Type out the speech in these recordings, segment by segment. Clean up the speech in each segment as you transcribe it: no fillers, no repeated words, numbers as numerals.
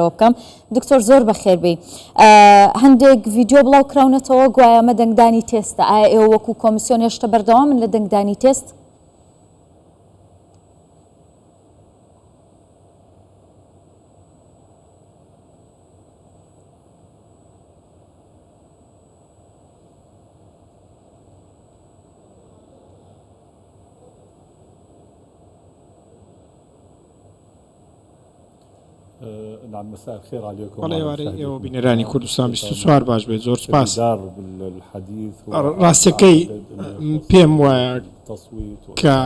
بکەم دکتۆر زۆر بەخێربێی هەندێک ڤیدیۆ بڵاو کراونەتەوە گوایە ئەمە دەنگدانی تێستە ئایا ئێوە وەکو کۆمیسیۆن هێشتا بەردەوامن لە دەنگدانی تێست؟ بەڵێ ئێوارەی ئێوە بینەرانی کوردستان 24 باش بێت زۆر سپاس ڕاستەکەی پێم وایە کە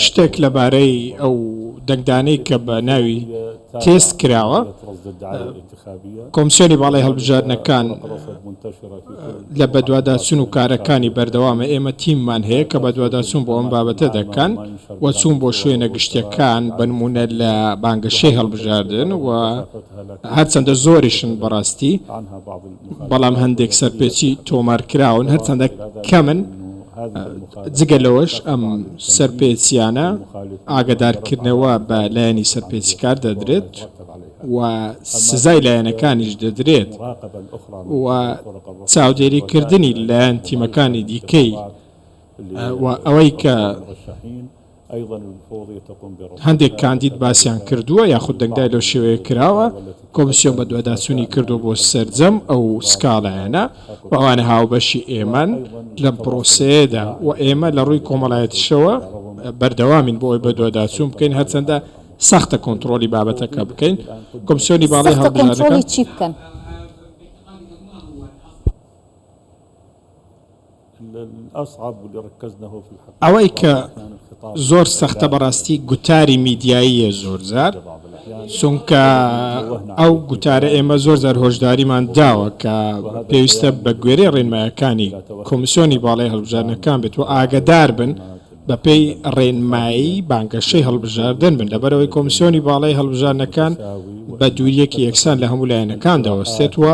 شتێک لەبارەی ئەو دەنگدانەی کە بە ناوی تێست کراوە کۆمسیۆنی باڵای هەڵبژاردنەکان لە بەدواداچوون و کارەکانی بەردەوامە، ئێمە تیممان هەیە کە بەدواداچوون بۆ ئەم بابەتە دەکەن و چوون بۆ شوێنە گشتیەکان بەنموونە لە بانگەشەی هەڵبژاردن و هەرچەندە زۆریشن بەڕاستی بەڵام هەندێک سەرپێچی تۆمارکراون هەرچەندە کەمن جگە لەوەش ئەم سەرپێچیانە ئاگادارکردنەوە بە لایەنی سەرپێچیکار دەدرێت. و سزای لایەنەکانیش دەدرێت و چاودێریکردنی لایەن تیمەکانی دیکەی و ئەوەی کە هەندێک کاندید باسیان کردووە یاخود دەنگدای لەو شێوەیە کراوە کۆمسیۆن بەدواداچوونی کردووە بۆ سەرجەم ئەو سکاڵایانە و ئەوانە هاوبەشی ئێمەن لەم پرۆسەیەدا و ئێمە لە ڕووی کۆمەڵایەتیشەوە بەردەوامین بۆ ئەوەی بەدواداچوون بکەین هەرچەندە سەختە کۆنتڕۆڵی بابەتەکە بکەین، کۆمسیۆنی باڵای سەختە هەڵبژاردنەکان. کۆنترۆڵی چی بکەن؟ ئەوەی کە زۆر سەختە بەڕاستی گوتاری میدیاییە زۆرجار، چونکە ئەو گوتارە ئێمە زۆر جار هۆشداریمان داوە کە پێویستە بە گوێرەی ڕێنمایەکانی کۆمسیۆنی باڵای هەڵبژاردنەکان بێت و ئاگەدار بن بەپێی ڕێنمایی بانگەشەی هەڵبژاردن بن، لەبەرئەوەی کۆمسیۆنی باڵای هەڵبژاردنەکان بە دوورییەکی یەکسان لە هەموو لایەنەکان دەوەستێت و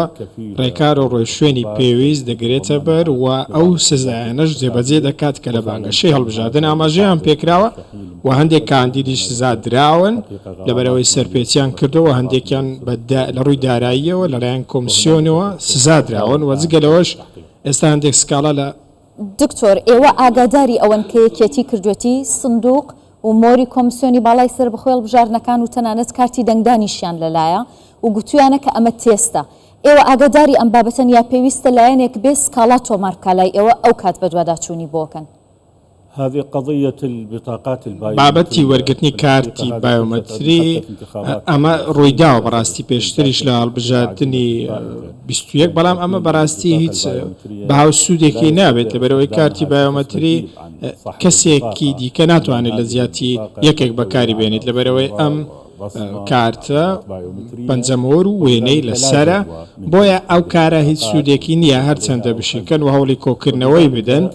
ڕێکار و ڕێوشوێنی پێویست دەگرێتەبەر و ئەو سزایانەش جێبەجێ دەکات کە لە بانگەشەی هەڵبژاردن ئاماژەیان پێکراوە و هەندێک کاندیدیش سزا دراون لەبەرئەوەی سەرپێچیان کردووە و هەندێکیان لە ڕووی داراییەوە لەلایەن کۆمسیۆنەوە سزا دراون و جگە لەوەش ئێستا هەندێک سکاڵا لە دکتۆر ئێوە ئاگاداری ئەوەن کە یەکێتی کردوێتی سندوق و مۆری کۆمسیۆنی باڵای سەربەخۆی هەڵبژاردنەکان و تەنانەت کارتی دەنگدانیشیان لەلایە و گوتویانە کە ئەمە تێستە ئێوە ئاگاداری ئەم بابەتەن یا پێویستە لایەنێک بێ سکاڵا تۆمار بکا لای ئێوە ئەو کات بەدواداچوونی بۆکەن؟ بابەتی وەرگرتنی کارتی بایۆمەتری ئەمە ڕوویداوە بەڕاستی پێشتریش لە هەڵبژاردنی 21 بەڵام ئەمە بەڕاستی هیچ بەها و سوودێکی نابێت لەبەرئەوەی کارتی بایۆمەتری کەسێکی دیکە ناتوانێت لە جیاتی یەکێک بەکاری بێنێت لەبەرئەوەی ئەم کارتە پەنجەمۆر و وێنەی لەسەرە بۆیە ئەو کارە هیچ سوودێکی نییە هەرچەندە بشیکەن و هەوڵی کۆکردنەوەی بدەن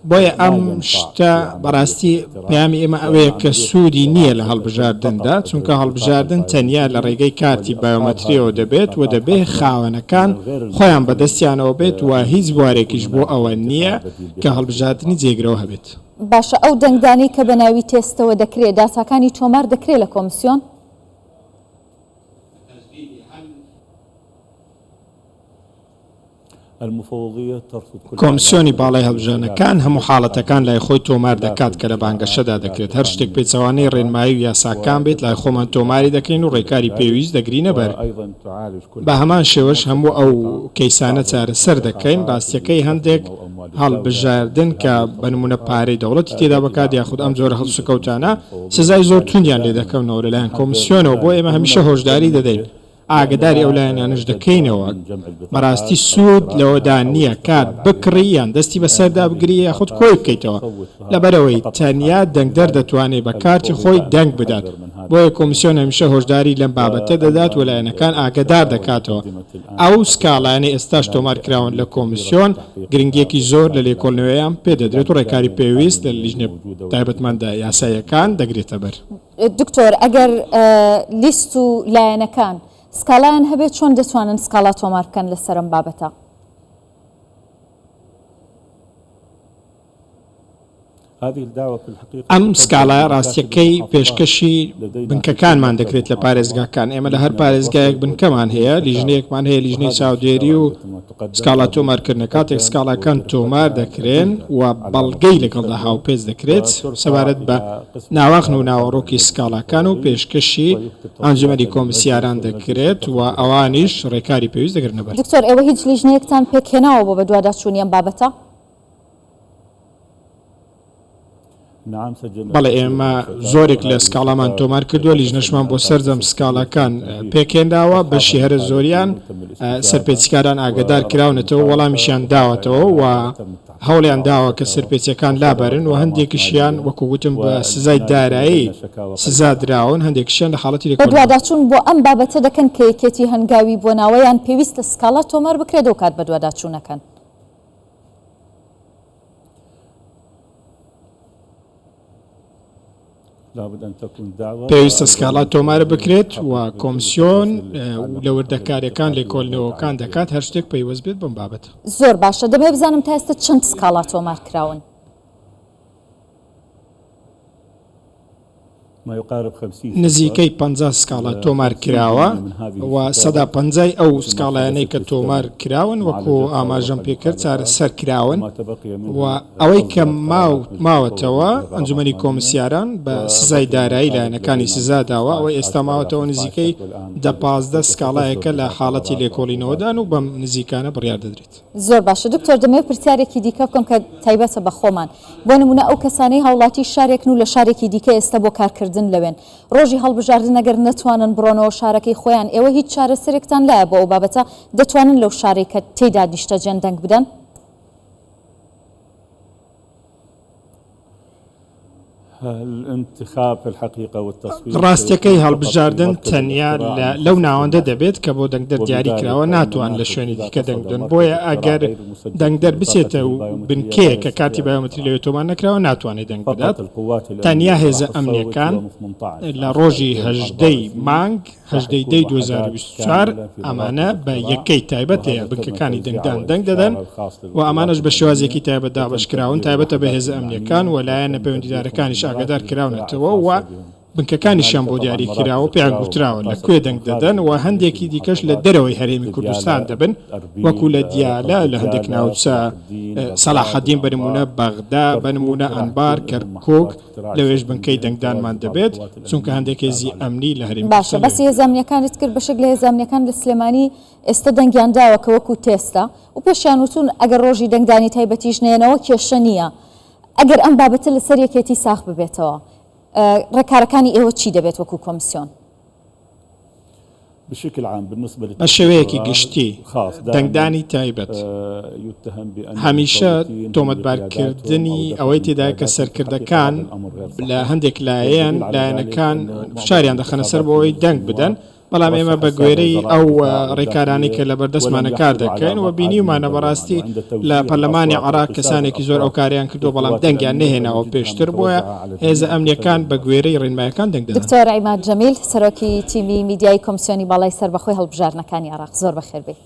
بۆیە ئەم شتە بەڕاستی پەیامی ئێمە ئەوەیە کە سوودی نییە لە هەڵبژاردندا چونکە هەڵبژاردن تەنیا لە ڕێگەی کارتی بایۆمەتریەوە دەبێت و دەبێ خاوەنەکان خۆیان بەدەستیانەوە بێت و هیچ بوارێکیش بۆ ئەوە نییە کە هەڵبژاردنی جێگرەوە هەبێت. باشە ئەو دەنگدانەی کە بە ناوی تێستەوە دەکرێ داتاکانی تۆمار دەکرێ لە کۆمسیۆن؟ کۆمسیۆنی باڵای هەڵبژاردنەکان هەموو حاڵەتەکان لای خۆی تۆمار دەکات کە لە بانگەشەدا دەکرێت، هەر شتێک پێچەوانەی ڕێنمایی و یاساکان بێت لای خۆمان تۆماری دەکەین و ڕێکاری پێویست دەگرینە بەر. بە هەمان شێوەش هەموو ئەو کەیسانە چارەسەر دەکەین، ڕاستیەکەی هەندێک هەڵبژاردن کە بە نموونە پارەی دەوڵەتی تێدا بەکات یاخود ئەم جۆرە هەڵسوکەوتانە سزای زۆر توندیان لێدەکەونەوە لەلایەن کۆمسیۆنەوە، بۆ ئێمە هەمیشە هۆشداری دەدەین ئاگەداری ئەو لایەنانەش دەکەینەوە بەڕاستی سوود لەوەدا نییە کارت بکڕی یان دەستی بەسەردا بگری یاخود کۆی بکەیتەوە لەبەرئەوەی تەنیا دەنگدەر دەتوانێت بە کارتی خۆی دەنگ بدات بۆیە کۆمیسیۆن هەمیشە هۆشداری لەم بابەتە دەدات و لایەنەکان ئاگەدار دەکاتەوە ئەو سکاڵایانەی ئێستاش تۆمار کراون لە کۆمیسیۆن گرنگییەکی زۆر لە لێکۆڵنەوەیان پێدەدرێت و ڕێکاری پێویست لە لیژنە تایبەتمەندە یاساییەکان دەگرێتەبەر. دکتۆر ئەگەر لیست و لایەنەکان سکاڵایان هەبێت چۆن دەتوانن سکاڵا تۆمار بکەن لەسەر ئەم بابەتە؟ ئەم سکاڵایە ڕاستیەکەی پێشکەشی بنکەکانمان دەکرێت لە پارێزگاکان، ئێمە لە هەر پارێزگایەک بنکەمان هەیە، لیژنەیەکمان هەیە لیژنەی چاودێری و سکاڵا تۆمارکردنە، کاتێک سکاڵاکان تۆمار دەکرێن و بەڵگەی لەگەڵدا هاوپێچ دەکرێت سەبارەت بە ناواخن و ناوەڕۆکی سکاڵاکان و پێشکەشی ئەنجومەنی کۆمسیاران دەکرێت و ئەوانیش ڕێکاری پێویست دەگرنەبەر. دکتۆر ئێوە هیچ لیژنەیەکتان پێکهێناوە بۆ بەدواداچوونی ئەم بابەتە؟ بەڵێ ئێمە زۆرێک لە سکاڵامان تۆمار کردووە، لیژنەشمان بۆ سەرجەم سکاڵاکان پێکهێنراوە، بەشی هەرە زۆریان سەرپێچیکاران ئاگەدار کراونەتەوە، وەڵامیشیان داوەتەوە و هەوڵیان داوە کە سەرپێچیەکان لابەرن و هەندێکیشیان وەکو وتم بە سزای دارایی سزا دراون، هەندێکیشیان لە حاڵەتی لێکۆڵینەوە. بەدواداچوون بۆ ئەم بابەتە دەکەن کە یەکێتی هەنگاوی بۆ ناوە یان پێویستە سکاڵا تۆمار بکرێت ئەوکات بەدواداچوونەکەن؟ پێویستە سکاڵا تۆمار بکرێت و کۆمسیۆن لە وردەکاریەکان لێکۆلنەوەکان دەکات هەر شتێک پەیوەست بێت بەم بابەتە. زۆر باشە دەمەوێت بزانم تا ئێستا چەند سکاڵا تۆمار کراون؟ نزیکەی 50 سکاڵا تۆمار کراوە و سەدا پەنجای ئەو سکاڵایانەی کە تۆمار کراون وەکو ئاماژەم پێکرد چارەسەر کراون و ئەوەی کە ماوەتەوە ئەنجومەنی کۆمسیاران بە سزای دارایی لایەنەکانی سزا داوە ئەوەی ئێستا ماوەتەوە نزیکەی دە 15 سکاڵایەکە لە حاڵەتی لێکۆڵینەوەدان و بەم نزیکانە بڕیار دەدرێت. زۆر باشە دکتۆر دەمەوێت پرسیارێکی دیکە بکەم کە تایبەتە بە خۆمان بۆ نمونە ئەو کەسانەی هاوڵاتی شارێکن و لە شارێکی دیکە ئێستا بۆ کارکردن لەوێن ڕۆژی هەڵبژاردن ئەگەر نەتوانن بڕۆنەوە شارەکەی خۆیان ئێوە هیچ چارەسەرێکتان لایە بۆ ئەو بابەتە دەتوانن لەو شارەی کە تێیدا نیشتەجێن دەنگ بدەن؟ ڕاستیەکەی هەڵبژاردن تەنیا لەو ناوەندە دەبێت کە بۆ دەنگدەر دیاری کراوە ناتوان لە شوێنی دیکە دەنگ بدەن بۆیە ئەگەر دەنگدەر بچێتە بنکەیەک کە کارتی بایۆمەتری لەوێ تۆمار نەکراوە ناتوانێت دەنگ بدات تەنیا هێزە ئەمنیەکان لە ڕۆژی هەژدەی مانگ هەژدەی دەی 2024 ئەمانە بە یەکەی تایبەت لە بنکەکانی دەنگدان دەنگ دەدەن و ئەمانەش بە شێوازێکی تایبەت دابەشکراون تایبەتە بە هێزە ئەمنیەکان و لایەنە پەیوەندیدارەکانیش ئاگادار کراونەتەوە و بنکەکانیشیان بۆ دیاری کراوە پێیان گوتراوە لە کوێ دەنگ دەدەن و هەندێکی دیکەش لە دەرەوەی هەرێمی کوردستان دەبن وەکو لە دیالە لە هەندێک ناوچە سەلاحەدین بە نمونە بەغدا بە نمونە ئەنبار کەرکوک لەوێش بنکەی دەنگدانمان دەبێت، چونکە هەندێک هێزی ئەمنی لە هەرێمی باشە کوردستان باسی لەوێ. هێزە ئەمنیەکانت کرد بەشێک لە هێزە ئەمنیەکان لە سلێمانی ئێستە دەنگیان داوە کە وەکو تێستە و پێشیان وتون ئەگەر ڕۆژی دەنگدانی تایبەتیش نەیەنەوە کێشە نییە ئەگەر ئەم بابەتە لەسەر یەکێتی ساخ ببێتەوە ڕێکارەکانی ئێوە چی دەبێت وەکو کۆمسیۆن؟ بە شێوەیەکی گشتی دەنگدانی تایبەت هەمیشە تۆمەتبارکردنی ئەوەی تێدایە کە سەرکردەکان لە هەندێک لایەن لایەنەکان فشاریان دەخەنە سەر بۆ ئەوەی دەنگ بدەن، بەڵام ئێمە بە گوێرەی ئەو ڕێکارانەی کە لەبەردەستمانە کار دەکەین و بینیومانە بەڕاستی لە پەرلەمانی عێراق کەسانێکی زۆر ئەو کارەیان کردووە بەڵام دەنگیان نەهێناوە پێشتر بۆیە هێزە ئەمنییەکان بە گوێرەی ڕێنمایەکان دەنگ دەدەن. دکتۆر عیماد جەمیل، سەرۆکی تیمی میدیایی کۆمسیۆنی باڵای سەربەخۆی هەڵبژاردنەکانی عێراق، زۆر بەخێربێی.